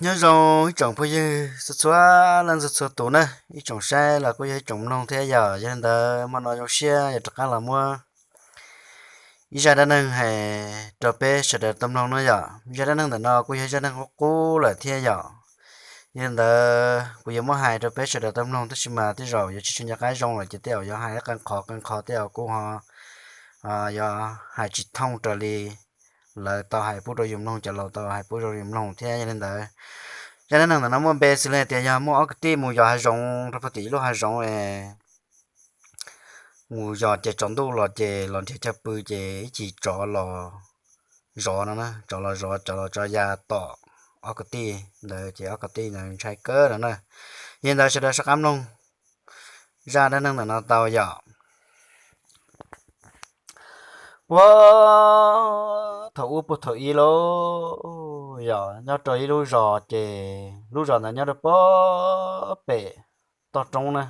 Nyob zoo ib tsoom phooj ywg txhua txhua leej txhua txhua tus na, ib tsoom saib los kuj yog ib tsoom mloog thiab yom. Yog li ntawd hmo no zoo siab yog rov qab los muab ib zaj dab neeg hais rau peb sawv daws tau mloog no yom. Zaj dab neeg ntawm no kuj yog zaj neeg qub qub lawm thiab yom. Yog li ntawd kuv yuav muab hais rau peb sawv daws tau mloog tab sis mas tej zaum yuav tsis tshua nco qab zoo lawm ces tej zaum yuav hais qee qhov qee qhov tej zaum kuj ho yuav hais tsis thooj raws li lawv tau hais pub rau yus mloog, cov laus tau hais pub rau yus mloog thiab. Yog li ntawd zaj dab neeg ntawm no muaj npe xws li tias yog muaj ob kwv tij mus yos hav zoov rau puag tim lub hav zoov es mus yos ces tsaus ntuj los ces los nrhiav chaw pw ces ib chim tsov los zov no na, tsov los zov, tsov los tso ya tom ob kwv tij ntawd ces ob kwv tij ntawd ntshai kawg no na. Yog li ntawd sawv daws sab qab mloog zaj dab neeg ntawm no tau yom. Puag thaum ub puag thaum ib lub, yog nyob rau ib lub zos ces lub zos ntawd nyob rau puag pem toj roob na,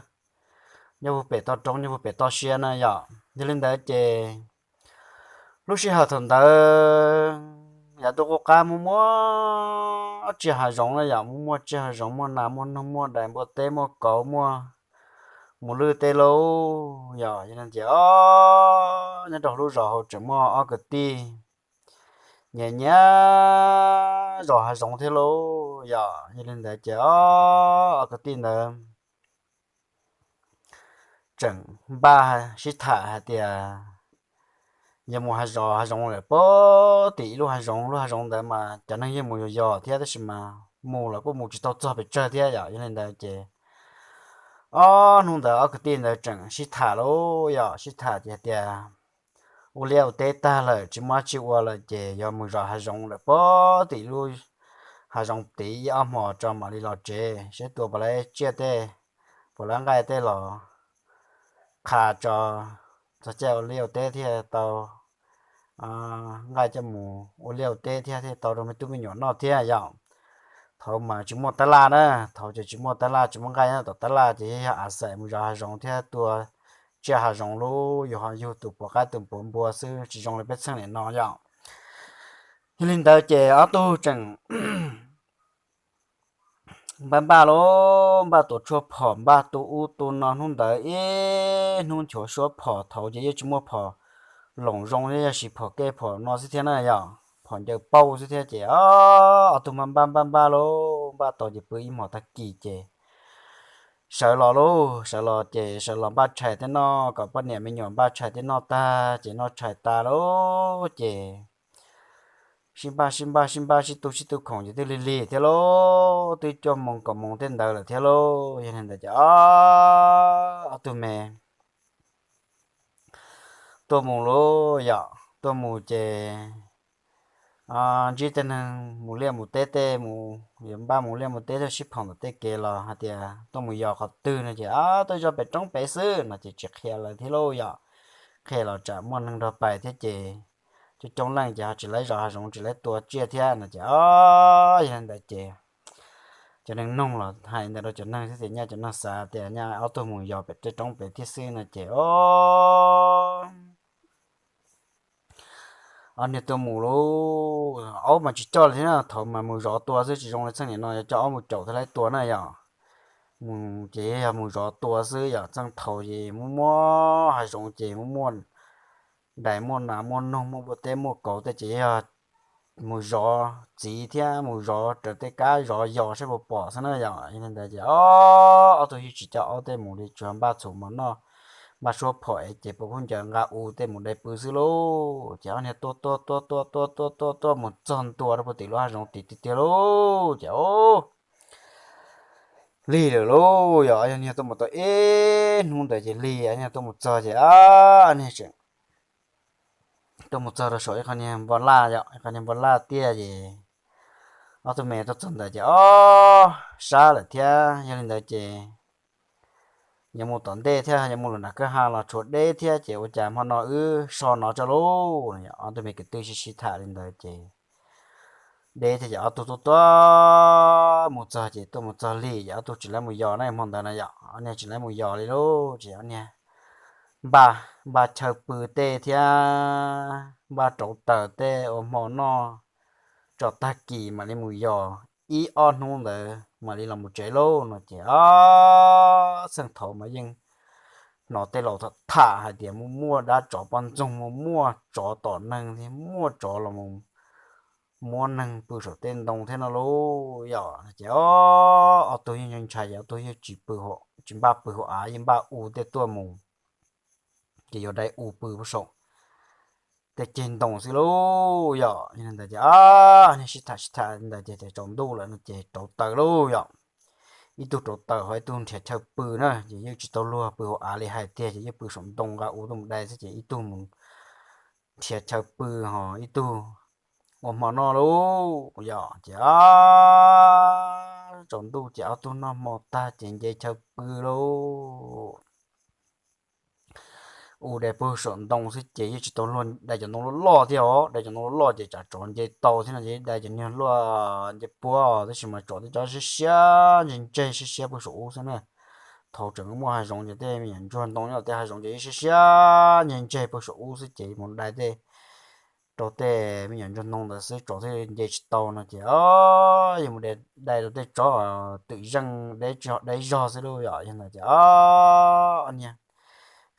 nyob puag pem toj roob, nyob puag pem toj siab na yom. Yog li ntawd ces lub sij hawm thaum ntawd yav ntuj qub qab muaj muaj tsiaj hav zoov na yom, muaj muaj tsiaj hav zoov, muaj nas muaj noog, muaj dais, muaj teb, muaj kauv, muaj mus lwj tej lauj yom. Yog li ntawd ces o, nyob rau lub zos hauv tseem muaj ob kwv tij nyiam nyiam zos hav zoov thiab lauj yom. Yog li ntawd ces o, ob kwv tij ntawd tseem npaj sib tham hais tias yog mus hav zos hav zoov lawm puag tim ib lub hav zoov, lub hav zoov ntawd mas cov neeg yeej mus yos yos thiab tab sis mas mus los kuj mus tsis tau txog pes tsawg thiab yom. Yog li ntawd ces ob hnub ntawd ob kwv tij ntawd tseem sib tham lauj yom, sib tham ces hais tias ua liaj ua teb tag lawm tsis muaj dab tsi ua lawm ces yog mus zos hav zoov lawm puag tim lub hav zoov tid ib ob hmos tso mam li los tsev seb tua puas laib tsiaj tej, puas laib nqaij tej los qha tso, txog caij ua liaj ua teb thiaj tau nqaij coj mus ua liaj ua teb thiab thiaj tau rau me tub me nyuam noj thiab yom. Thaum mas tsis muaj tab laj na, thaum ces tsis muaj tab laj tsis muaj nqaij nyob tom tab laj ces yog a xais mus zos hav zoov thiab tua tsiaj hav zoov lauj, yus ho yug tus puav qaib tus puav npua xwb tsis zoo li peb txheej niam no yom. Yog li ntawd ces ob tug tseem npaj npaj lauj, npaj tuav tshuaj phom, npaj tu ub tu no, hnub ntawd ib hnub nchuav suab phom, thaum ces yeej tsis muaj phom loos zoo thiab, yog siv phom kej phom no xwb thiab na yom, phom ncaws pauj xwb thiab ces ob tug npaj npaj npaj npaj lauj, npaj tau ces pw ib hmos tag kis ces sawv los lauj, sawv los ces sawv los npaj tshais tej noj kom poj niam me nyuam npaj tshais tej noj tag ces noj tshais tas lauj ces sib npaj sib npaj sib npaj sib tu sib tu khoom ces twb lig lig thiab lauj, twb cuaj moos kaum moos tej ntawd lawm thiab lauj. Yog li ntawd ces ob tug me tuaj mus lauj yom, tuaj mus ces ntsib tej neeg mus liaj mus teb tej mus, yuav npaj mus liaj mus teb thiab sib phoom ntawm tej kev los hais tias tuaj mus yos qhov twg no ces tuaj zoj pem roob pem xwb no ces tsis qhia lawv thiab lauj yom. Qhia los tsam muaj neeg nrog pais thiab ces coob coob leej ces ho tsis laib zos hav zoov tsis laib tua tsiaj thiab no ces o, yog li ntawd ces cov neeg noog los hais ntawd rau cov neeg thiab ces nyaj cov neeg xav tias nyaj ob tug mus yos pem tej roob pem thiab xwb no ces o ob niag tuaj mus lauj, aub mas tsis coj li thiab na, thaum mas mus zov tua xwb tsis zoo li txheej niam no yuav coj aub mus caum thiab laib tua na yom. Mus ces yog mus zov tua xwb yom, txheej thaum ces muaj muaj hav zoov ces muaj muaj dais muaj nas muaj noog muaj npua teb muaj kauv tej ces yog mus zov txiv thiab mus zov raws tej kab zov yos saib puas pom xwb na yom. Yog li ntawd ces o, ob tug yeej tsis coj aub tej mus li, tsuas npaj txhuam mov noj, npaj suab phom es ces puas khaub ncaws nqa u tej mus dai pw xwb lauj. Ces ob niag tuaj tuaj tuaj tuaj tuaj tuaj tuaj tuaj mus txog ntua rau puag tim lub hav zoov tim tiag tiag lauj ces o, lig lawm lauj yom. Ob niag tuaj mus tau ib hnub ntawd ces lig, ob niag tuaj mus txog ces ob niag tseem tuaj mus txog rau saum ib qho niag npua laj yom, ib qho niag npua laj tiaj ces ob tug me tuaj txog ntawd ces o, sab lawm thiab. Yog li ntawd ces yuav mus tom ntej thiab yuav mus lawm nram kwj ha los tshuav deb thiab ces ua cas hmo no wb so no tso lauj. Ob tug me kwv tij sib sib tham li ntawd ces deb thiab ces ob tug tuaj tuaj mus txog ces tuaj mus txog lig ces ob tug tsis laib mus yos na hmo ntawd na yom, ob niag tsis laib mus yos li lauj ces ob niag npaj, npaj chaw pw tej thiab npaj rauv taws tej ua hmo noj tso tag kis mam li mus yos. ib ob hnub ntawd mam li los mus tsev lauj no ces, o, txheej thaum mas yeej hnov tej laus tham hais tias muaj muaj dab tsov poj ntxoog, muaj muaj tsov tom neeg thiab muaj tsov los mus muab neeg pw saum tej ntoo thiab no lauj yom. Ces o, ob tug yeej ntshai ntshai ces ob tug yeej tsis pw, tsis npaj pw hauv av, yeej npaj u tej tuaj mus, ces yuav dai u pw saum tej ceg ntoo xwb lauj yom. Yog li ntawd ces, o, niag sib tham sib tham li ntawd ces tsaus ntuj lawm no ces rauv taws lauj yom. Ib tug rauv taws ho ib tug nrhiav chaw pw na, ces yeej tsis tau luag pw hauv av li hais tiag, ces yeej pw saum ntoo nqa u tuaj mus dai xwb, ces ib tug mus nrhiav chaw pw ho ib tug ua hmo noj lauj yom. Ces, o, tsaus ntuj ces ob tug noj hmo tag ces nce chaw pw lauj. U dai puag saum ntoo xwb ces yeej tsis tau luag dai cov ntoo loj loj thiab os, dai cov ntoo loj loj ces tsam tsov nce tau thiab no ces dai cov niag luaj nce puab, tab sis mas tsov tej cov siab siab ntseg ntseg siab siab puag saum ub xwb na. Thaum tseem muaj hav zoov ces tej me nyuam ntsuag ntoo nyob tej hav zoov ces siab siab ntseg ntseg puag saum ub xwb ces mus dai tej rau tej me nyuam ntsuag ntoo ntawd xwb tsov thiaj nce tsis tau no ces, o, yog mus dai rau tej tsob twm zeej deb tsis ho deb zog xwb lauj yom. Yog ntawd ces, o, niag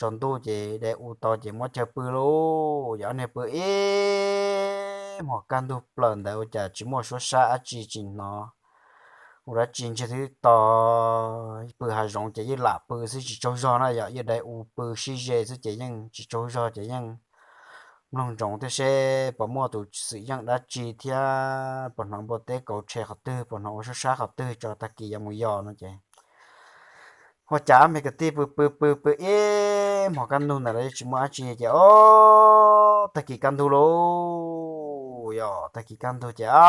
tsaus ntuj ces dai u tau ces muab chaw pw lauj yom. Niag pw ib hmos kaj ntug plaws ntawd ua cas tsis muaj suab sab dab tsi tsis hnov ua dab tsi ntshe twb to, pw hav zoov ces yeej lam pw xwb tsis tsaug zog na yom, yeej dai u pw sib ze xwb ces yeej tsis tsaug zog ces yeej mloog ntsoov thiab seb puas muaj tus xwm yeej dab tsi thiab puas hnov npua teb kauv tshe qhov twg, puas hnov ua suab sab qhov twg tso tag kis yuav mus yos no ces, ua cas ob me kwv tij pw pw pw pw ib hmos kaj ntug ntawd los yeej tsis muaj dab tsi ces, o, tag kis kaj ntug lauj yom, tag kis kaj ntug ces, a,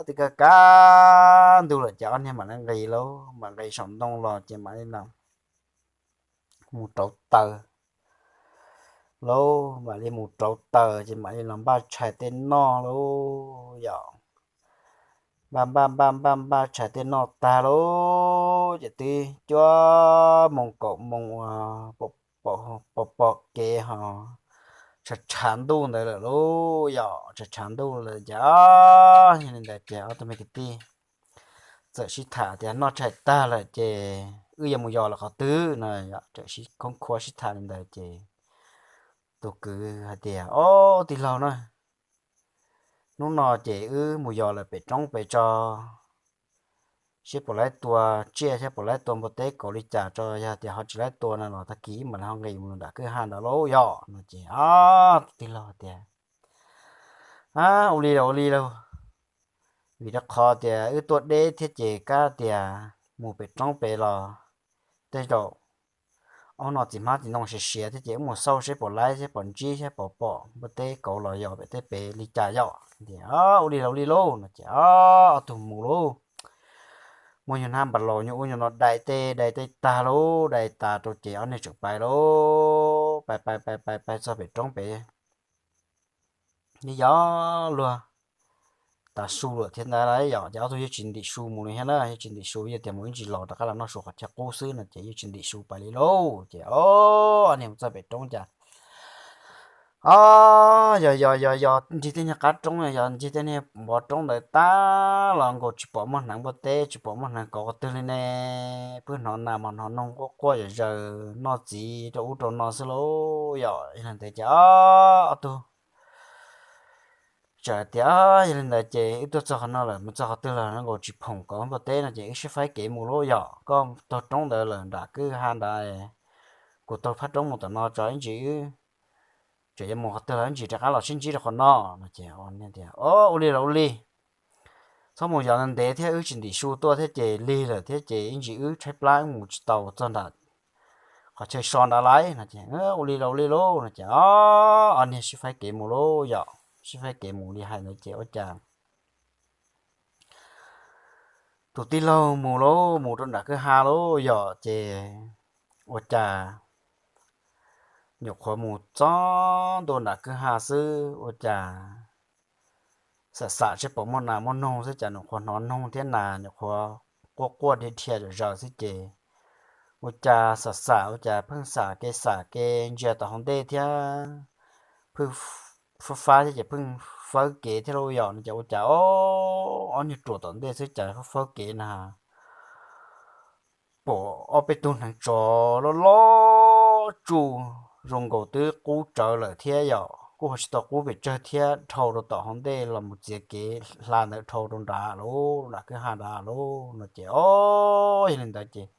twb kaj kaj ntug lawm ces ob niag mam li nqis lauj, mam nqis saum ntoo los ces mam li mus rauv taws lauj, mam li mus rauv taws ces mam li los npaj tshais tej noj lauj yom. Npaj npaj npaj npaj npaj tshais tej noj tag lauj ces twb cuaj moos kaum moos uas pom pom kev ho tshav tshav ntuj ntawd lawm lauj yom, tshav tshav ntuj lawm ces, o, yog li ntawd ces ob tug me kwv tij txawm sib tham tias noj tshais tag lawm ces wb yuav mus yos lawm qhov twg no, txawm sib khoob khuab sib tham li ntawd ces tus kwv hais tias, o, tij laug na, hnub no ces wb mus yos lawm pem roob pem tso, seb puas laib tua tsiaj thiab puas laib tua npua teb kauv li cas tso, yog tias ho tsis laib tua no los tag kis wb mam li ho nqis mus nram kwj ha nrad lauj yom no ces, o, tus tij laug tias, a, ua li los ua li lauj, vim rau qhov tias wb tuaj deb thiab ces kab tias mus pem roob pem los tej zaum ob no txiv hmab txiv ntoo siav siav thiab ces wb mus xauj seb puas laib thiab puas ntsib thiab puas pom npua teb kauv los yos pem teb pem li cas yom. Ua li los ua li lauj no ces, o, ob tug mus lauj. Muaj nyuag hnab npas laus nyuag ub nyuag no dai tej dai tej tag lauj, dai tas rau ces ob niag tseem pais lauj, pais pais pais pais pais txog pem roob pem, neb yog luag tas su lawm thiab ntawd lauj yom, ces ob tug yeej tsis ntim su mus li thiab na, yeej tsis ntim su, yog tias mus ib ntsis los rov qab los noj su qhov chaw qub xwb no ces yeej tsis ntim su pais li lauj. Ces, o, ob niag mus txog pem roob cas, o, yog yog yog yog ncig tej niag qab roob, yog ncig tej niag npov roob ntawd tag los nkaus tsis pom muaj hneev npua teb, tsis pom muaj hneev kauv qhov twg li ne. Pheej hnov nas mos hnov noog quaj quaj zom zaws noj txiv rau ub rau no xwb lauj yom. Yog li ntawd ces, o, ob tug txawm tias, yog li ntawd ces wb tuaj txog qhov no lawm, mus txog qhov twg los nkaus tsis pom kauv npua teb no ces wb sib faib kev mus lauj yom. Koj taug roob ntawd lawm nram kwj ha nrad, kuv taug phab roob mus tom no tso, ib ntsis wb tseem yuav mus qhov twg los ib ntsis rov qab los sib ntsib rau qhov no no ces, o, ua li los ua li, txhob mus yos ntev thiab wb tsis ntim su tuaj thiab ces lig lawm thiab ces ib ntsis wb tshaib plab wb mus tsis tau txog nram qhov chaw so nrad lauj no ces, ua li los ua li lauj no ces, o, ob niag sib faib kev mus lauj yom. Sib faib kev mus li hais ntawd ces ua cas tus tij laug mus lauj, mus rau nram kwj ha lauj yom, ces ua cas nyuam qhuav mus txog ntua nram kwj ha xwb ua cas xam xam seb puas muaj nas muaj noog xwb cas nyuam qhuav hnov noog thiab nas nyuam qhuav quaj quaj dhia dhia zom zaws xwb ces ua cas xam xam ua cas pheej xam kev xam kev ntsia tom hauv ntej thiab, pheej fab fab thiab ces pheej fawb kev thiab lauj yom. No ces ua cas ob, ob nyuag ruam tom ntej xwb cas fawb kev na, pom ob peb tug hneev tsov loj loj tsuj zoo nkaus twb qub tsawv lawm thiab yom, kuj ho tsis tau qub pes tsawg thiab, dhau rau tom hauv ntej los mus txiav kev hla ntawd dhau rau nrad lauj, nram kwj ha nrad lauj. No ces ob, yog li ntawd ces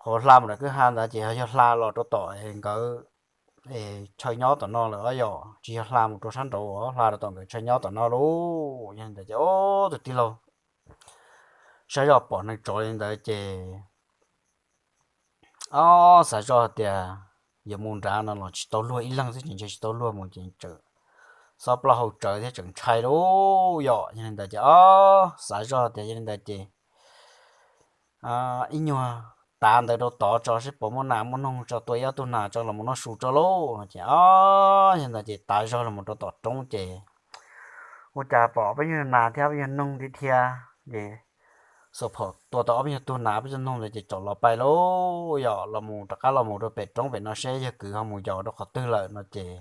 qhov hla mus nram kwj ha ntawd ces yog hla los rau tom nkawd chaw nyob tom no lawm os yom, tsis yog hla mus rau sab nraud, hla rau tom nkawd chaw nyob tom no lauj. Yog li ntawd ces ob, tus tij laug saib zoj pom hneev tsov li ntawd ces ob, xav zoj tias yuav mus nrad no los tsis tau luag ib leeg xwb ces ntshe tsis tau luag mus ces tseem xob plaub hau tsawv thiab tseem ntshai lauj yom. Yog li ntawd ces ob, xav zoj tias yog li ntawd ces ib nyuag tav ntawd rau tod tso seb puas muaj nas muaj noog tso, tua ib ob tug nas tso los mus noj su tso lauj. No ces ob, yog li ntawd ces tav zog los mus rau tom roob ces ua cas pom ob peb nyuag nas thiab ob peb nyuag noog thiab thiab ces xuas phom tua tau ob peb nyuag tug nas ob peb tug noog ntawd ces tsom los pais lauj yom, los mus rov qab los mus rau pem roob pem no seb yawg kwv ho mus yos rau qhov twg lawm no ces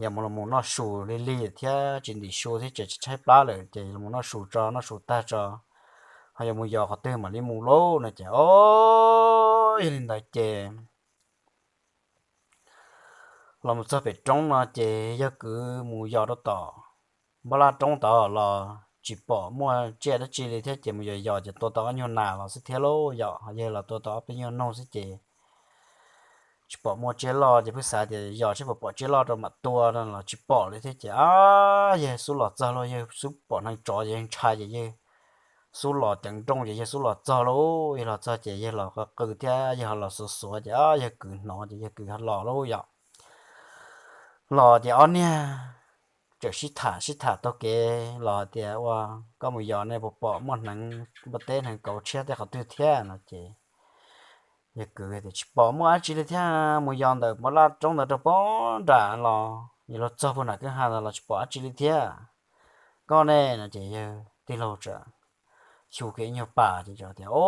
yog mus los mus noj su li lig thiab tsis ntim su thiab tseem tshaib plab lawm ces los mus noj su tso, noj su tag tso ho yuav mus yos qhov twg mam li mus lauj. No ces ob, yog li ntawd ces los mus txog pem roob no ces yawg kwv mus yos rau tom npab laj roob tod los tsis pom muaj tsiaj dab tsi li thiab ces mus yos yos ces tua tau ob nyuag nas los xwb thiab lauj yom, yawg los tua tau ob peb nyuag noog xwb ces tsis pom muaj tsiaj loj ces pheej xav tias yos seb puas pom tsiaj loj rau mam tua no los tsis pom li thiab ces ab, yawg xub los txog lauj, yawg xub pom hneev tsov ces yawg ntshai ces yawg xub los ceev nrooj ces yawg xub los txog lauj, yawg los txog ces yawg los qw qw thiab yawg ho los xuav xuav ces ab, yawg kwv hnov ces yawg kwv ho los lauj yom. Los ces ob niag txawm sib tham sib tham taug kev los hais tias ua, koj mus yos ne puas pom muaj hneev npua teb hneev kauv tshiab tej qhov twg thiab no ces yawg kwv tias tsis pom muaj dab tsi li thiab, mus yos ntawm npab laj roob ntawd rau pem nram los yuav luag txog puag nram kwj ha ntawd los tsis pom dab tsi li thiab. Koj ne? No ces yawg tij laug txawm xyu kiag ib nyuag pas ces tias, o,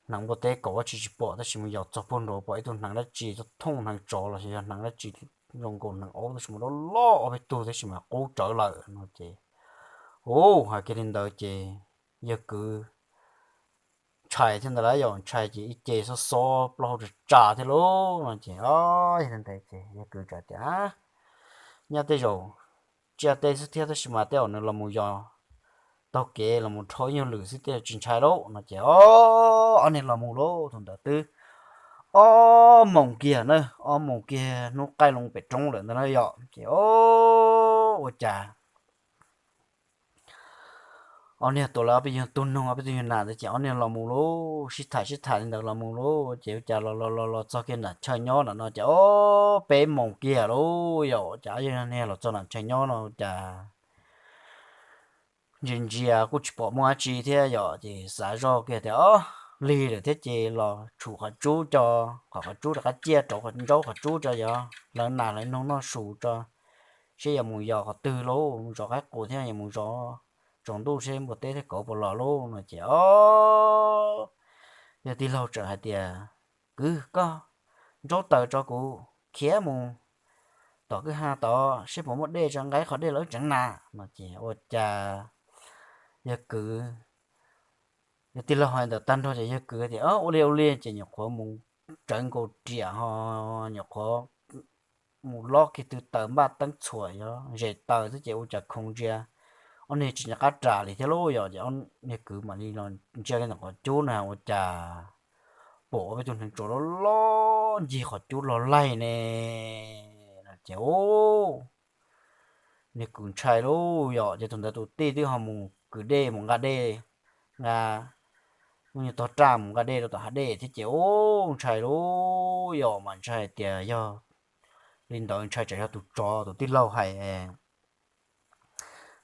hneev npua teb kauv dab tsi tsis pom tab sis mus yos txog puag nraud pom ib tug hneev dab tsi thooj hneev tsov los yog hneev dab tsi zoo nkaus hneev aub tab sis mas loj loj ob peb tug tab sis mas qub tsawv lawm no ces, u, hais kiag li ntawd ces yawg kwv ntshai thiab ntawd lauj yom, ntshai ces ib ce xob xob plaub hau tsa tsa thiab lauj no ces, o, yog li ntawd ces yawg kwv txawm tias, nyaj tej zaum tsiaj tej xwb thiab tab sis mas tej zaum nws los mus yos taug kev los mus dhau ib nyuag lwm xwb tej zaum tsis ntshai lauj no ces, o, ob niag los mus lauj. Thaum ntawd twb ob moos kiag na, ob moos kiag hnub qaij loo pem roob lawm ntawd na yom ces, o, ua cas ob niag tua lawv ob peb nyuag tug noog ob peb tug nyuag nas ntawd ces ob niag los mus lauj, sib tham sib tham li ntawd los mus lauj ces ua cas los los los los txog kiag nram chaw nyob nram no ces, o, peb moos kiag lauj yom, cas ob niag los txog nram chaw nyob no cas ntsia ntsia kuj tsis pom muaj dab tsi thiab yom ces xav zoj kiag tias, o, lig lawm thiab ces los tshum qhov tsub tso, qhov qhov tsub rov qab ciaj rau qhov ntsaub qhov tsub tso yog lawv nas lawv noog noj su tso, seb yuav mus yos qhov twg lauj, mus zov qaib qus thiab yuav mus zov tsaus ntuj seb npua teb thiab kauv puas los lauj no ces, o, yawg tij laug txawm hais tias, kwv, koj ntsaub taws tso kuv khiav mus tom kwj ha tod seb puas muaj dej tso nqa ib qho dej los wb tseev nas no ces ua cas yawg kwv, yawg tij laug hais ntawd tag nrho ces yawg kwv tias, ua li ua li ces nyuam qhuav mus tsawv nkaus riam ho nyuam qhuav mus lob kiag tw taws npaj teeb txhuam yog zes taws xwb ces ua cas khoov ntsia ob niag tsis nco qab ras li thiab lauj yom ces yawg kwv mam li los ntsia kiag ntawm qhov cub na ua cas pom ob peb tug hneev tsov loj loj ncig qhov cub los laig ne no ces, u, yawg kwv ntshai lauj yom ces thaum ntawd tus tij twb ho mus kwv dej mus nqa dej, nqa lub nyuag tog raj mus nqa dej rau tom hav dej thiab ces, u, ntshai lauj yom mas ntshai tias yog li ntawd ntshai tsam yog tus tsov tus tij laug hais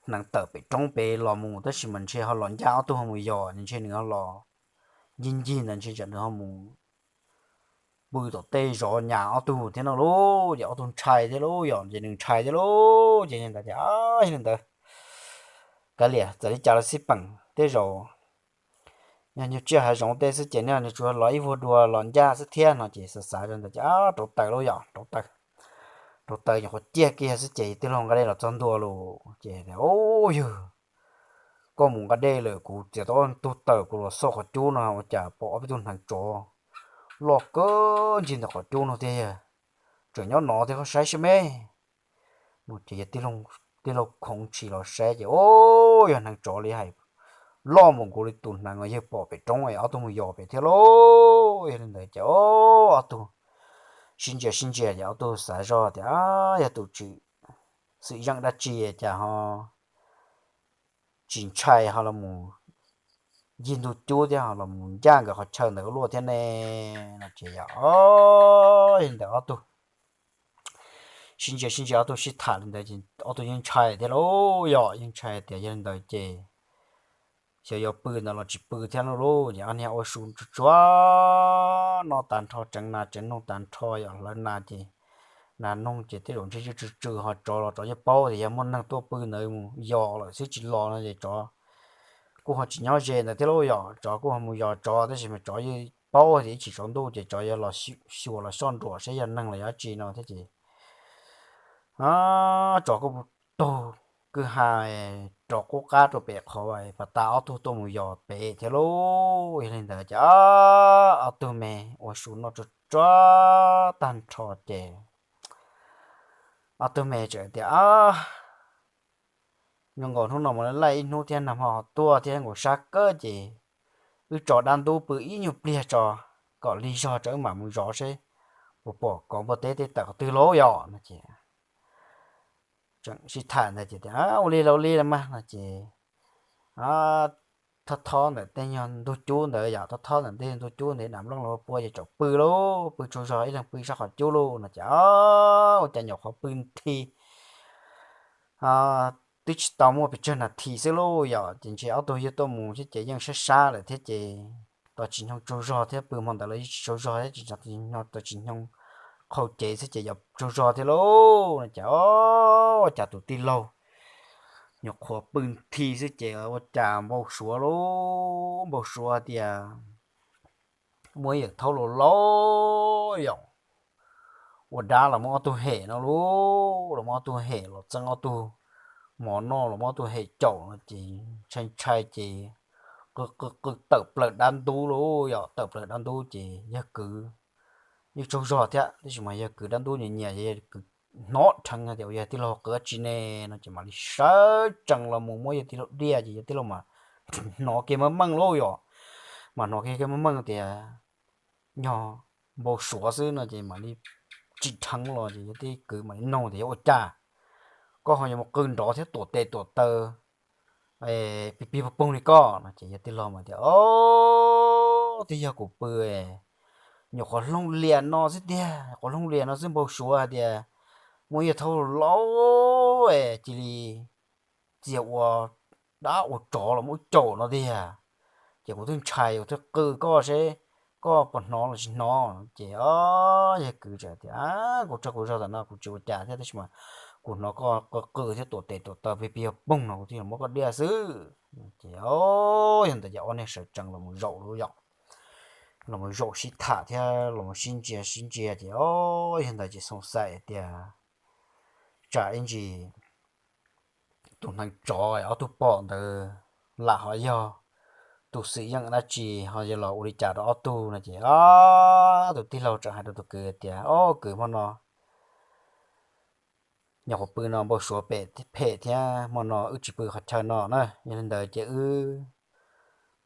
hneev tawm pem roob pem los mus tab sis mas ntshe ho los ncaj ob tug ho mus yos ntshe nws ho los ncig ncig ntawd ntshe tsam nws ho mus pw tom tej zov nyas ob tug thiab no lauj ces ob tug ntshai thiab lauj yom ces nws ntshai thiab lauj ces ntawd tias, yog li ntawd kav liam txawm li cas los xij peem tej zaum yog nyuag tsiaj hav zoov tej xwb ces nej nws tsuas los ib vuag dua los ncaj xwb thiab no ces xav xav li ntawd ces rauv taws lauj yom rauv taws, rau taws nyuam qhuav ciaj kiag xwb ces tij laug nqa dej los txog ntua lawm ces, Au yawg, koj mus nqa dej lawm, kuv txiav tau ob tug taws kuv los xauj qhov cub no ua cas pom ob peb tug hneev tsov loj kawg ncig ntawm qhov cub no tiag, tseem nyob no thiab, koj saib saib me. No ces yog tij laug khoov ntshis los saib ces, Au, yog hneev tsov li hais, loj npaum nkaus li tus hneev uas yawg pom pem roob es ob tug mus yos pem thiab lauj. Yog li ntawd ces ob tug sib ntsia sib ntsia ces ob tug xav zoj tias, Yog tus tsis xwm yeej dab tsi cas ho tsis ntshai ho los mus ncig ntug cub thiab ho los mus ncaj nkawd qhov chaw ntawd luaj thiab ne? No ces yog, yog li ntawd ob tug sib ntsia sib ntsia ob tug sib tham li ntawd ces ob tug yeej ntshai thiab lauj, yog yeej ntshai tias yog li ntawd ces xyov yuav pw ntawd los tsis pw thiab lauj. Ces ob niag ua su tsuag tsuag noj tag nrho, tseev nas tseev noog tag nrho, yog hlawv nas ces nas noog ces tej zaum ntshe yeej tsw tsw ho tsov los tsov yeej paub tias yog muaj neeg tuaj pw ntawd mus yos lawm xwb tsis los no ces tsov kuj ho tsis nyob ze ntawd thiab lauj, yog tsov kuj ho mus yos tsov tab sis mas tsov yeej paub tias ib chim tsaus ntuj ces tsov yuav los xyuas los soj nruam saib yog neeg los yog dab tsi no thiab ces tsov kuj taug kwj ha rov qub qab rau pem qhov pas tas ob tug tuaj mus yos pem thiab lauj. Yog li ntawd ces ob tug me ua su noj tsuag tsuag tag nrho ces ob tug me txawm tias, Zoo nkaus hnub no mus laij ib hnub thiab nag hmo tuaj thiab nkaus sab kawg ces wb tso dab ntub pw ib nyuag pliag tso kom lig zog tso wb mam mus zov seb puas pom kauv npua teb tej tawm qhov twg lauj, yog no ces tseem sib tham ntawd ces tias, Ua li los ua li los mas no ces thob thob ntawm tej nyuag ntug cub ntawd, yog thob thob ntawm tej ntug cub ntawd, dam nplooj los pua ces tsaum pw lauj, pw tsaug zog ib leeg pw sab qhov cub lauj no ces ua cas nyuam qhuav pw nthi twb tsis tau muaj pes tsawg nas this xwb lauj, yog ces ntshe ob tug yawg tuaj mus thiab ces yeej sab sab lawm thiab ces tos tsis nyoog tsaug zog thiab, pw hmo ntawd los yeej tsis tsaug zog thiab, tos tsis nyoog qhau cev xwb ces yog tsaug zog thiab lauj no ces ua cas tus tij laug nyuam qhuav pw nthi xwb ces ua cas npau suav lauj, npau suav tias muaj ib yawm thaub laus laus yom, ua dab los muab ob tug hem no lauj, los muab ob tug hem los txeeb ob tug mov noj los muab ob tug hem caum no ces ntshai ntshai ces qw qw qw tawm plaws dab ntub lauj, yog tawm plaws dab ntub ces yawg kwv yeej tsaug zog thiab tab sis mas yawg kwv dab ntub nyias nyias, yawg kwv hnov dheev tias ua yawg tij laug qw dab tsi ne no ces mam li sawv tsees los mus muab yawg tij laug diaj ces yawg tij laug mas hnov kiag meej meej lauj, yog mas hnov kiag meej meej tias yog npau suav xwb no ces mam li tsim dheev los ces yawg tij kwv mam li noog tias yog ua cas koj ho yuav mus qw nrov thiab tuam tes tuam taw pig pig pog poog li koj no ces yawg tij laug mas tias, Au, twb yog kuv pw nyuam qhuav hlooj lias no xwb tiag, qhuav hlooj lias no xwb npau suav hais tias muaj yawg thaub laus cia li txia ua dab ua tsov los muab caum no tiag, ces kuv twb ntshai kuv thiaj qw koj seb koj puas hnov los tsis hnov. Ces yawg kwv tias, Kuv tsaug kuv zog tam no kuv tsis ua cas thiab tab sis mas kuv hnov koj qw qw thiab tuam tes tuam taw pig pig pog poog no kuv thiaj los muab koj diaj xwb. Ces yog ntawd ces ob niag sawv tsees los mus zaum lauj, yog los mus zaum sib tham thiab los mus sib ntsia sib ntsia ces yog ntawd ces xoom xaim tias tsam ib ntsis tus hneev tsov ob tug pom ntawd lam ho yog tus xwm yeej dab tsi ho yuav los ua li cas rau ob tug no ces tus tij laug tseem hais rau tus kwv tias, Au kwv, hmo no nyuam qhuav pw no npau suav pem phem thiab hmo no wb tsis pw qhov chaw no na, yog li ntawd ces wb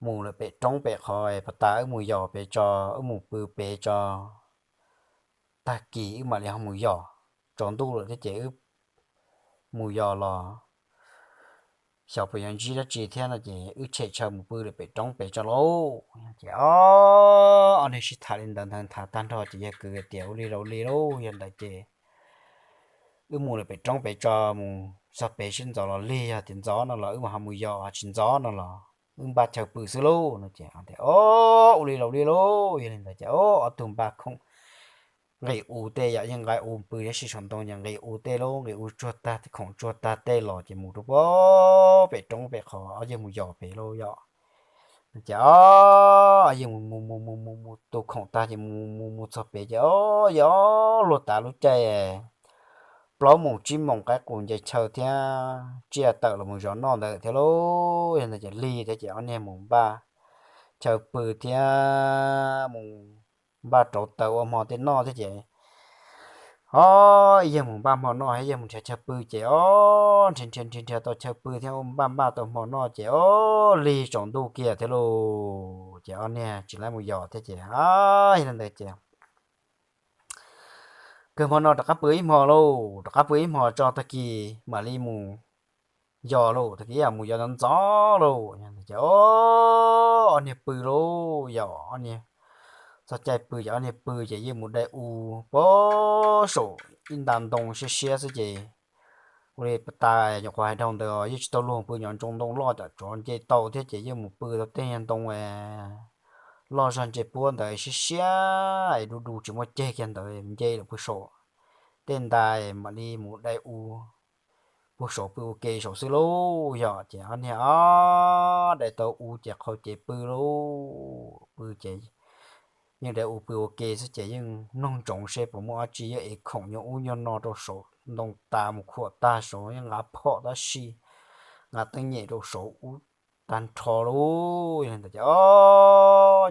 mus lawm pem roob pem qhov pas tas wb mus yos pem tso, wb mus pw pem tso, tag kis wb mam li ho mus yos, tsaus ntuj lawm thiab ces wb mus yos los xyov puas yuav ntsib dab tsi thiab no ces wb tshem chaw mus pw lawm pem roob pem tso lauj. Ces ob niag sib tham li ntawd ntawd nthav tag nrho ces yawg kwv tias, Ua li los ua li lauj, yog ntawd ces wb mus lawm pem roob pem tso, mus txog pem sib ntxov los lig, yog tias ntxov no los wb mam ho mus yos, tsis ntxov no los wb npaj chaw pw xwb lauj no ces, Ua li los ua li lauj, yog li ntawd ces ob tug npaj khoom nqis u tej yam, yeej nqa u pw tab sis saum ntoo ces nqis u tej lauj, nqis u tsuag tag khoom tsuag tag tej los ces mus rau pem roob pem qhov ob yawg mus yos pem lauj, yog ces ob yawg mus mus mus mus mus mus tu khoom tag ces mus mus mus txog pem ces ob yawg luag tav lub caij plaub moos tsib moos qaib qus nce chaw thiab tsiaj tawm los mus zov noj ntawd thiab lauj. Yog ntawd ces lig thiab ces ob niag mus npaj chaw pw thiab mus npaj rauv taws ua hmo tej noj thiab ces, o, yawg mus npaj hmo noj thiab yawg mus nrhiav chaw pw ces, o, nrhiav nrhiav nrhiav nrhiav tau chaw pw thiab npaj npaj tau hmo noj ces, o, lig tsaus ntuj kiag thiab lauj. Ces ob niag tsis laib mus yos thiab ces, yog li ntawd ces kawg hmo no rov qab pw ib hmo lauj, rov qab pw ib hmo tso tag kis mam li mus yos lauj, tag kis ib yam mus yos ntxov ntxov lauj. Ces, o, ob niag pw lauj, yog ob niag txog caij pw ces ob niag pw ces yeej mus dai u pem saum ib nta ntoo siab siab xwb ces, ua li tas nyuam qhuav hais dhau ntawd yeej tsis tau luag pw nyob ntsoov ntoo loj cov tsov nce tau thiab ces yeej mus pw tau tej ntoo loj zog ntse puab ntawd siab siab es du du tsis muaj ceg kiag ntawd nce lawm pw saum tej nta mam li mus dai u puag saum pw ua ke saum xwb lauj. Yog ces ob niag, o, dai tau u ces qhau cev pw lauj, pw ces yeej dai u pw ua ke xwb ces yeej mloog ntsoov seb puas muaj dab tsi yuav ev khoom nyob ub nyob no rau saum ntoo tas mus khuam tag saud yeej nqa phom tab sis nqa teeb nyem rau saud ub tag nrho lauj. Yog li ntawd ces, o,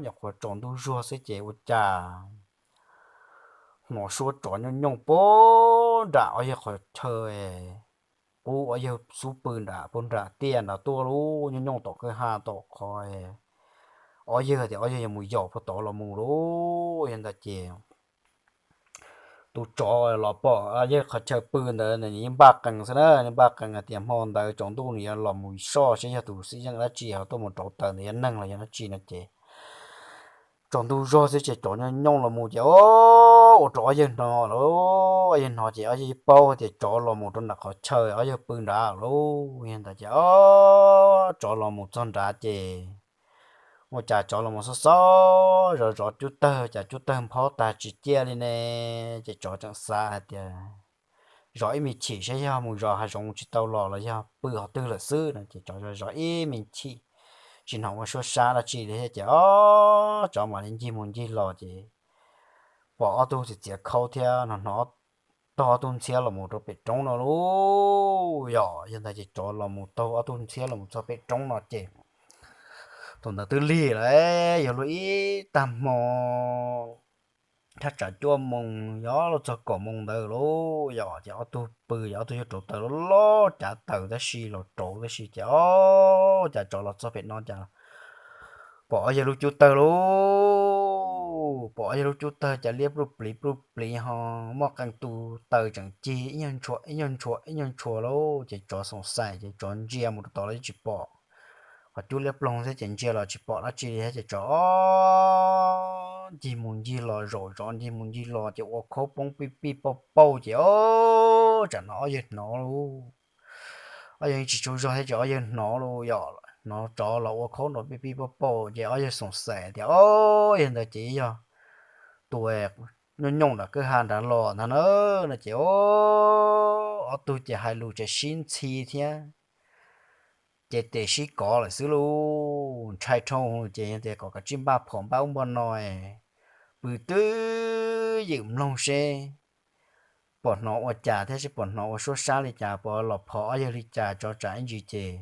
nyuam qhuav tsaus ntuj zuag xwb ces ua cas hnov suab tsov nyooj nyooj puag nram ob yawg qhov chaw qub ob yawg xub pw nram puag nram tiaj nrad tuaj lauj, nyooj nyooj tom kwj ha tom qhov ob yawg tias ob yawg yuav mus yos puag tod los mus lauj. Yog ntawd ces tus tsov los pom yawg qhov chaw pw ntawd nws npaj qees xwb na, nws npaj qees hais tias hmo ntawd tsaus ntuj nws yuav los mus soj seb yog tus xib yeej dab tsi ho tuaj mus rauv taws ntawd yog neeg los yog dab tsi no ces tsaus ntuj zog xwb ces tsov nyooj nyooj los mus ces, o, ua rau ob yawg hnov lauj. Ob yawg hnov ces ob yawg paub tias tsov los mus rau nram qhov chaw ob yawg pw nrad lauj. Yog ntawd ces, o, tsov los mus txog nrad ces ua cas tsov los mus xob xob zov zov cub tawg, cas cub tawg nphob tag tsis ciaj li ne. Ces tsov tseem xav hais tias zov ib me chim seb yog mus zov hav zoov tsis tau los los yog pw qhov twg lawm xwb no ces tsov zov zov ib me chim tsis hnov ua suab sab dab tsi li thiab ces, o, tsov mam li ncig mus ncig los ces pom ob tug txiav txiav khaub thiab hnov hnov taug ob tug ntxhiab los mus rau pem roob no lauj. Yog, yog ntawd ces tsov los mus taug ob tug ntxhiab los mus txog pem roob no ces thaum ntawd twb lig lawm, yog luag ib tag hmo thaj tsam cuaj moos yog luag txog kaum moos ntawd lauj. Yog ces ob tug pw ces ob tug yuav rauv taws loj loj cav taws tab sis los rauv tab sis ces, o, cas tsov los txog pem no cas pom ob yawg lub cub tawg lauj. Pom ob yawg lub cub tawg cas liab pluj pliv pluj pliv ho muaj qee tus taws tseem cig ib nyuag ntshua ib nyuag ntshua ib nyuag ntshua lauj. Ces tsov xoom xaim ces tsov ntsia mus rau tod los yeej tsis pom, qhov cub liab ploog thiab ces ntsia los tsis pom dab tsi li thiab ces tsov ncig mus ncig los zaum zov ncig mus ncig los ces ua khaub poob pij pij pauj pauj ces, o, tsam no ob yawg hnov lauj. Ob yawg tsis tsaug zog thiab ces ob yawg hnov lauj, yog hnov tsov los ua khaub nrov pij pij pauj pauj ces ob yawg xoom xaim tias, o, yog ntawd ces yog tus nyooj nyooj nram kwj ha nrad los ntag na no ces, o, ob tug ces hais lus tseem sib ntxhi thiab ces tes sib kov lawm xwb lauj. Ntshai dhau ces yog tias kom kav tsij npaj phom npaj ub npaj no, pw twb ywm mloog seb pom hnov ua cas thiab seb pom hnov ua suab sab li cas, pom los phom ob yawg li cas, tsov tsam ib ntsis ces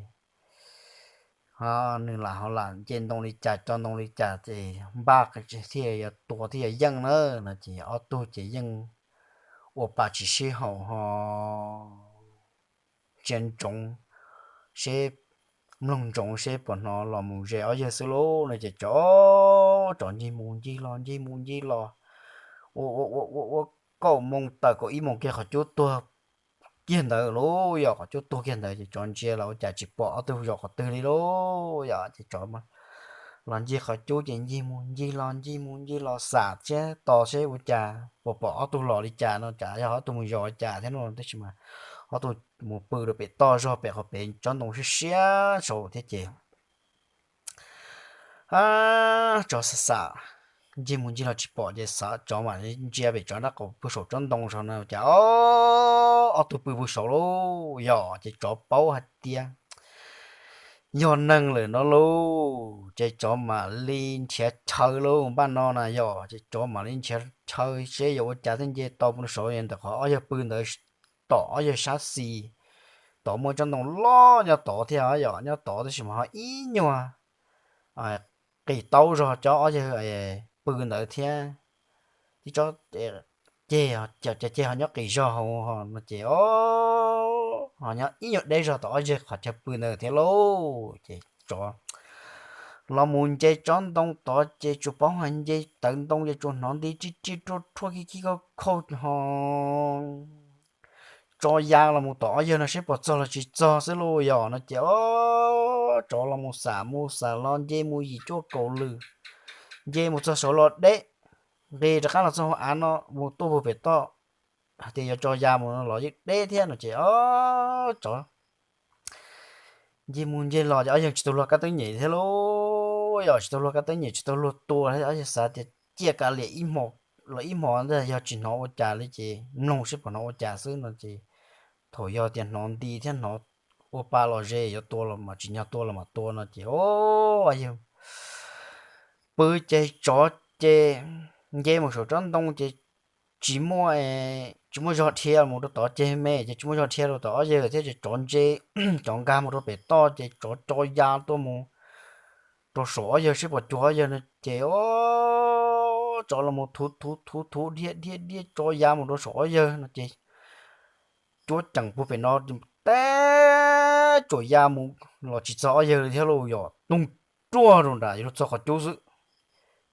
nws lam ho lam nce ntoo li cas co ntoo li cas ces npaj thiaj yuav tua thiaj yuav yeej na no ces ob tug ces yeej ua pa tsis sib haum ho ntsia ntsoov seb, mloog ntsoov seb pom hnov los mus ze ob yawg xwb lauj no ces tsov, tsov ncig mus ncig los ncig mus ncig los ua ua ua ua kaum moos tawm kaum ib moos kiag qhov cub tuag kiag ntawd lauj. Yog qhov cub tuag kiag ntawd ces tsov ntsia los ua cas tsis pom ob tug zov qhov twg li lauj. Yog ces tsov los ncig qhov cub ces ncig mus ncig los ncig mus ncig los xam thiab tos seb ua cas puas pom ob tug los li cas no, cas yog ob tug mus zov li cas thiab no, tab sis mas ob tug mus pw rau pem toj zog pem qhov pem tsob ntoo siab siab saud thiab ces tsov xam xam ncig mus ncig los tsis pom ces xav tsov mam li ntsia pem tsov nraub qaum puag saum tsob ntoo saud no cas ob tug pw puag saud lauj. Yog ces tsov paub hais tias yog neeg lawm no lauj, ces tsov mam li nrhiav chaw lauj. Npaj no na yog ces tsov mam li nrhiav chaw seb yuav ua cas thiaj nce tau puag saud ntawm qhov ob yawg pw ntawd tom ob yawg sab xis, tod muaj tsob ntoo loj nyob tod thiab yom, nyob tod tab sis mas ho ib nyuag qis taub zog cov ob yawg pw ntawd thiab. Tib tsob ceg, cov ceg ho nyob qis zog hauv no ces, o, ho nyob ib nyuag deb zog tom ob yawg qhov chaw pw ntawd thiab lauj. Ces tsov los mus nce tsob ntoo tod ces tsuas paub hais nce tawv ntoo ces tsuas hnov nti rij rij ruaj ruaj khib khib khauj khauj ho tso ya los mus tom ob yawg no seb puas txog los tsis txog xwb lauj yom no ces, o, tsov los mus xam mus xam los nce mus yim cuaj kaum lwm, nce mus txog saud los deb, nqis rov qab los txog hauv av no mus tuaj puag pem toj, hais tias yuav tso ya mus no los yeej deb thiab no ces, o, tsov nce mus nce los ces ob yawg tsis tau luag kab teeb nyem thiab lauj yom, tsis tau luag kab teeb nyem tsis tau luag tua thiab, ob yawg xav tias ciaj kav liam ib hmos los ib hmos ntag, yog tsis hnov ua cas li ces mloog seb puas hnov ua cas xwb no ces, thaum yog tias hnov nti thiab hnov ua pa los ze yuav tua los mas tsim nyog tua los mas tua no ces, o, ob yawg pw ces tsov ces nce mus saum tsob ntoo ces tsis muaj, tsis muaj zog dhia mus rau tom ceg me ces tsis muaj zog dhia rau tom ob yawg thiab ces tsov nce, tsov nkag mus rau pem toj ces tsov tso ya tuaj mus rau saum ob yawg seb puas cuag ob yawg no ces, o, tsov los mus thuv thuv thuv thuv dhia dhia dhia tso ya mus rau saum ob yawg no ces cuab ceem puag pem no teb tsuas ya mus los tsis txog ob yawg li thiab lauj yom, toog ruaj rau nram yuav luag txog qhov cub xwb.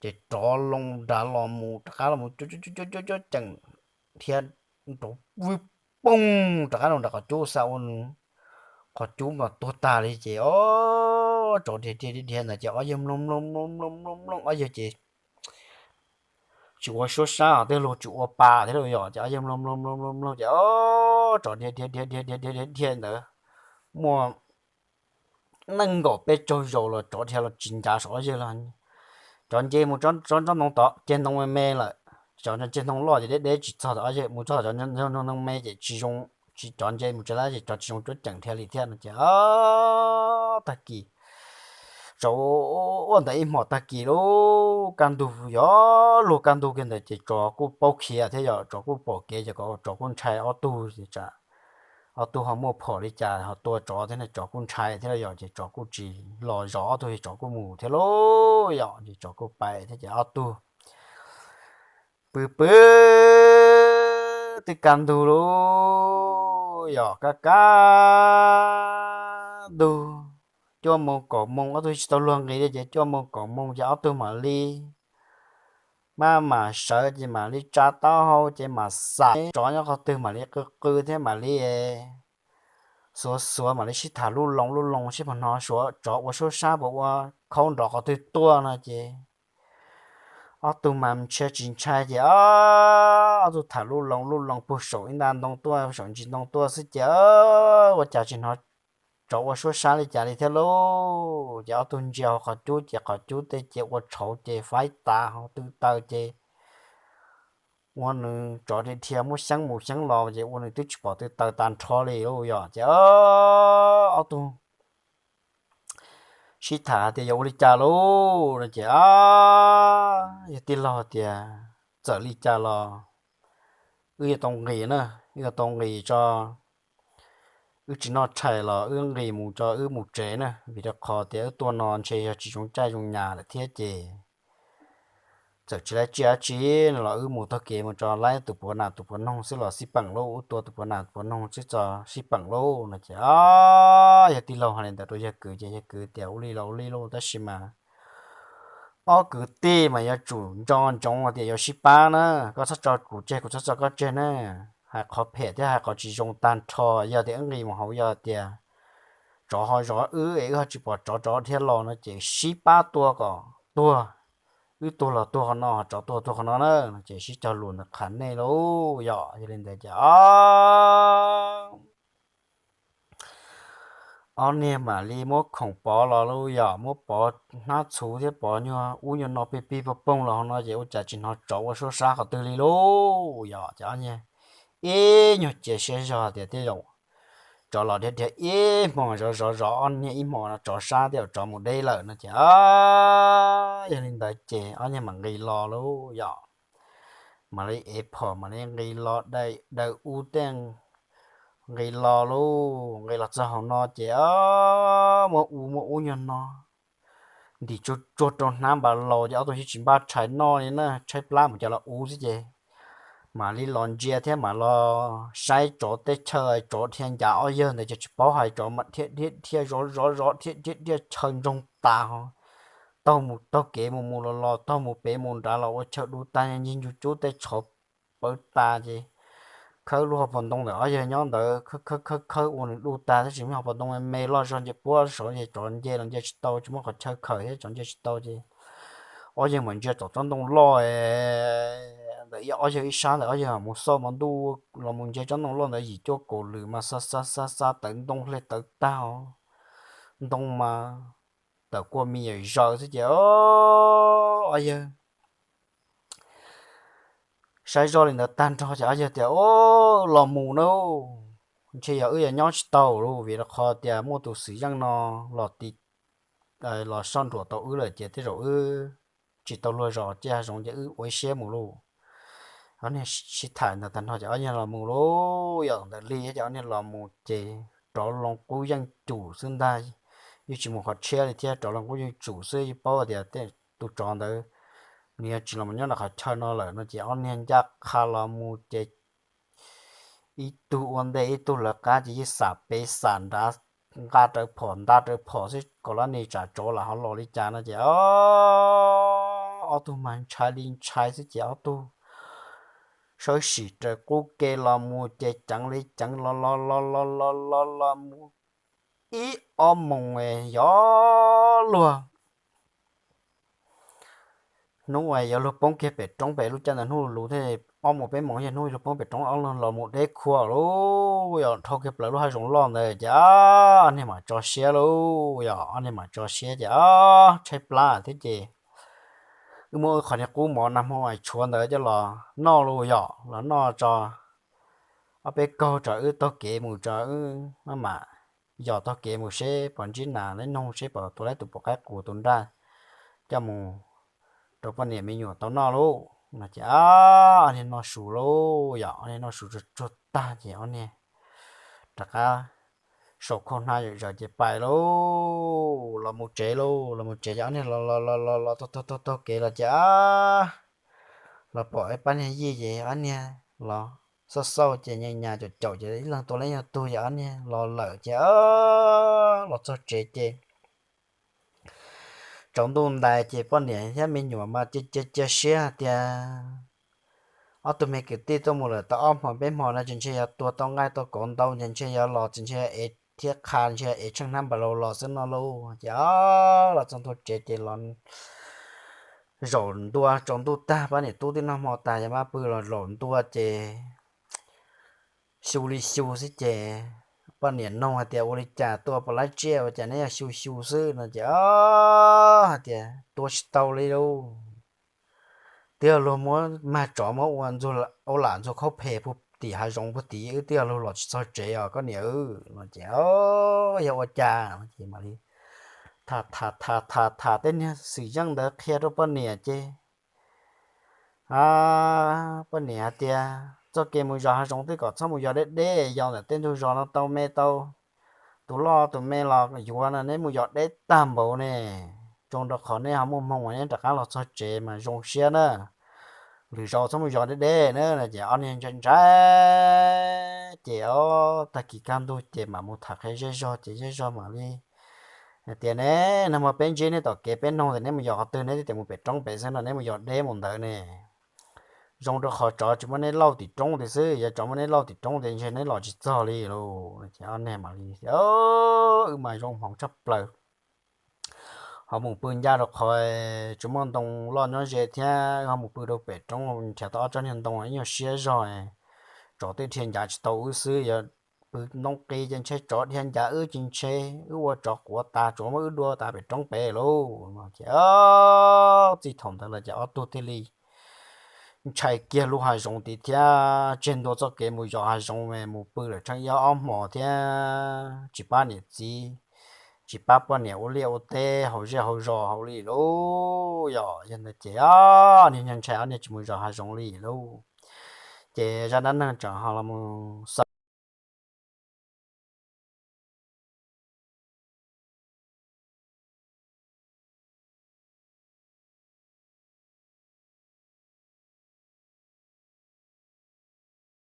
Ces tsov loo nrad los mus rov qab los mus cuab cuab cuab ceem dhia rau vwj poog rov qab rau nram qhov cub xa ua nws qhov cub mas tuag tag li ces, o, tsov dhia dhia dhia ntawd ces ob yawg mloog mloog mloog mloog mloog mloog ob yawg ces tsis ua suab sab os, twb luag tsis ua pa thiab lauj yom, ces ob yawg mloog mloog mloog mloog mloog ces, o, tsov dhia dhia dhia dhia dhia dhia dhia ntawd muaj nees nkaum peb caug zaus los tsov dhia los tsis ncav saum ob yawg los. Tsov nce mus tsob ntoo tod, ceg ntoo me me lawm, tsov ceg ntoo loj ces deb deb tsis txog tom ob yawg, mus txog tom ceg ntoo me ces tsis zoo, tsis, tsov nce mus tsis lab ces tsov tsis zoo cuab ceem dhia li thiab no ces, o, tag kis tsov ua ntawd ib hmos tag kis lub kaj ntug, yog luag kaj ntug kiag ntawd ces tsov kuj paub khiav thiab yom, tsov kuj pom kev ces tsov kuj ntshai ob tug ces tsam ob tug ho muaj phom li cas ho tua tsov thiab ne, tsov kuj ntshai thiab yom, ces tsov kuj tsis los zov ob tug, tsov kuj mus thiab lauj yom, ces tsov kuj pais thiab ces ob tug pw pw twb kaj ntug lauj yom, kaj kaj ntug cuaj moos kaum moos, ob tug tsis tau luag nqis li ces cuaj moos kaum moos ces ob tug mam li maj mam sawv ces mam li tsa taub hau ces mam xam tsov nyob qhov twg mam li qw qw thiab mam li xuav xuav mam li sib tham lub loo lub loo sib pog hnov tsov ua suab sab puas ua khaub nrov qhov twg tuaj no ces ob tug mas ntshai tsis ntshai ces ob tug tham lub loo lub loo puag saum ib nta ntoo tuaj, saum ntsis ntoo tuaj xwb ces ua cas tsis hnov tsov ua suab sab li cas li thiab lauj. Ces ob tug ntsia hauv qhov cub ces qhov cub tej ces ua tshauv ces faib tas ho tw taw ces ua nws tsov dhia dhia muab xyeeb mus xyeeb los ces ua nws twb tsis pom tw taw tag nrho li lauj yom. Ces ob tug sib tham tias yuav ua li cas lauj no ces yog tij laug tias txawm li cas los wb yuav tau nqis na, wb yuav tau nqis tso, wb tsis noj tshais los wb nqis mus tso wb mus tsev na, vim rau qhov tias wb tuaj no ntshe yog tsis zoo caij zoo nyas lawm thiab ces txawm tsis laib tsiaj dab tsi no los wb mus taug kev mus tso laib tus puav nas tus puav noog xwb los xij peem lauj, wb tua tus puav nas tus puav noog xwb tso xij peem lauj no ces yog tij laug hais li ntawd rau yawg kwv ces yawg kwv tias ua li los ua li lauj, tab sis mas ob kwv tij mas yuav tsum nco ntsoov tias yuav sib pab na, koj txhob tso kuv tseg kuv txhob tso koj tseg na. Hais qhov phem thiab hais qhov tsis zoo tag nrho, yog tias wb nqis mus hauv yog tias tsov ho zov wb es wb ho tsis pom tsov, tsov dhia los no ces sib pab tua kom tuag, wb tuag los tuag qhov no, tsov tuag tuag qhov no na no ces sib cog lus ntawd qha nej lauj yom. Yog li ntawd ces ob niag mam li muab khoom pov los lauj yom, muab pov hnab txhuv thiab pov nyuag ub nyuag no pig pig poog poog los hauv no ces ua cas tsis hnov tsov ua suab sab qhov twg li lauj yom. Ces ob niag ib nyuag cia siab zog tias tej zaum tsov los dhia dhia ib hmos zov zov zov ob niag ib hmos no tsov sab tej zaum tsov mus deb lawm no ces yog li ntawd ces ob niag mam nqis los lauj yom. Mam li ev phom mam li nqis los daws ub tej nqis los lauj, nqis los txog hauv no ces muab ub muab ub nyuag no ntim tsuag tsuag rau hnab npas laus ces ob tug yeej tsis npaj tshais noj li na, tshaib plab mus cov los ub xwb ces mam li los ntsia thiab mam los saib tsov teb chaw, tsov dhia ncav ob yawg ntawd ces tsis paub hais tsov mas dhia dhia dhia zov zov zov dhia dhia dhia chaw ntsoog tas ho taug mus taug kev mus mus los los taug mus pem mus nrad los ua chaw du tag ncig ncu cub tej tshauv pawv tas ces khawb lub hauv paus ntoo ntawm ob yawg nyob ntawd khawb khawb khawb ua nws du tag tab sis hauv paus ntoo me me loj zog nce puab saud ces tsov nce los nce tsis tau, tsis muaj qhov chaw khawm thiab tsov nce tsis tau ces ob yawg mam ntsia tom tsob ntoo loj ntawm ib ob yawg ib sab ntawm ob yawg mus xauj mas ntuj los mus ntsia tsob ntoo loj ntawd yim cuaj kaum lwm mas xa xa xa xa tawv ntoo hle tawv tag os, ntoo mas tawm kua mis yam zaws xwb ces ob yawg saib zoj li ntawd tag nrho ces ob yawg tias, Los mus nawb, ntshe yog wb yuav nyob tsis tau lauj vim rau qhov tias muaj tus xwm yeej no los ti los soj nruam tau wb lawm ces tej zaum wb tsis tau luag zos cia hav zoov ces wb ua ib siab mus lauj. Ob niag sib tham ntawd tag nrho ces ob niag los mus lauj, yog ntawd li ces ob niag los mus ces rov loo qub yeej cum xwb ntag. Yeej tsis mus qhov tshiab li thiab, rov loo qub yeej cum xwb, yeej paub tias tej tus tsov ntawd nws yog tsis los mus nyob nram qhov chaw no lawm no ces ob niag ncaj qha los mus ces ib tug ua ntej ib tug lawv qab ces yeej xam pem xam nrad, nqa rawv phom nta rawv phom xwb kom lab nis tsam tsov lam ho los li cas no ces ob tug mas ntshai li ntshai xwb ces ob tug sawv sim raws qub ke los mus ces ceev li ceev los los los los los los los mus ib ob moos yog luag hnub uas yuav luag poob kiag pem roob pem lub caij ntawd hnub luv thiab ob moos peb moos yog hnub luag poob pem roob ob leeg los mus deb khuav lauj, yog dhau kiag plaws lub hav zoov loj ntawd ces ob niag mam tso siab lauj, yog ob niag mam tso siab ces ob tshaib plab thiab ces wb muab wb qhov niag qub mov nag hmo tshuav ntawd coj los noj lauj, yog los noj tso ob peb kaug tso wb taug kev mus tso wb maj mam yos taug kev mus seb puas ntsib nas neb noog seb puas tua laib tus pom qaib qus tus nraj coj mus rau poj niam me nyuam tau noj lauj no ces ob niag noj su lauj, yog ob niag noj su tsuag tsuag tag ces ob niag rov qab sau khau hnab zom zaws ces pais lauj, los mus tsev lauj, los mus tsev ces ob niag los los los los taug taug taug kev los ces los pom ib pab niag yij ces ob niag los xauj xauj ces nyas nyas caum caum ces ib leeg tua leej yog tug ces ob niag los lawm ces los txog tsev ces tsaus ntuj ntais ces poj niam thiab me nyuam mas cia cia cia siab hais tias ob tug me kwv tij tuaj mus lawm tau ob hmo peb hmo no ces ntshe yog tua tau nqaij tau kauv ntau ces ntshe yog los ces ntshe yog ev thiab qha ntshe yog ev tsheej hnab npas laus los xwb no lauj. Ces los txog ntua tsev ces los zaum ntua tsaus ntuj tag pab niam tub twb noj hmo tas yog mab pw los zaum ntua ces xyu li xyu xwb ces poj niam noog hais tias ua li cas tua puas laib tsiaj ua cas neb yog xyu xyu xwb no ces hais tias tua tsis tau li lauj, twb yog luag muab mag tsov muab ua lam ntxuag khaub phem puag tim hav zoov puag tim wb twb yog luag los tsis txog tsev os koj niam no ces yog ua cas no ces mam li tham tham tham tham tham tej niag xwm yeej ntawd qhia rau poj niam ces poj niam hais tias txoj kev mus yos hav zoov twb kom txhob mus yos deb deb, yos ntawm tej ntug zos no tau me tau tus loj tus me los yuav no neb mus yos deb tag npaum ne, zoo rau qhov neb ho muaj hmoo neb rov qab los txog tsev mas zoo siab na. Lwm zaus txhob mus yos deb deb na no ces ob niag ntshai ntshai ces ob tag kis kaj ntug ces mam mus tham qhia zej zog ces zej zog mam li hais tias ne, nag hmo peb ntsib neb tom kev peb noog tias neb mus yos qhov twg neb twb tias mus pem roob pem xwb no neb mus yos deb mus ntawd ne. Zoo rau qhov tsov tsis muaj neb lauj tim roob tiag xwb, yog tsov muaj neb lauj tim roob tiag ntshe neb los tsis txog li lauj. Ces ob niag mam li, wb mas zoo hmoov tshaj plaws, ho mus pw ncaj rau qhov tsis muaj ntoo loj nyob ze thiab ho mus pw rau pem roob nrhiav tau ob tsob niag ntoo ib nyuag siab zog, tsov twb dhia ncav tsis tau wb xwb, yog pw ntoo qis ces ntshe tsov dhia ncav wb ces ntshe wb ua tsov quav tas tsuav muab wb dua tas pem roob pem lauj no ces txij thaum ntawd los ces ob tug thiaj li ntshai kiag lub hav zoov tid thiab tseg ntua txoj kev mus yos hav zoov mus pw lawm tsheej ib ob hmos thiab tsis pab niam txiv, tsis pab poj niam ua liaj ua teb hauv zej hauv zos hauv li lauj. Yog yog ntawd ces ob niag ntshai ob niag tsis mus yos hav zoov li lauj. Ces zaj dab neeg tseem ho los mus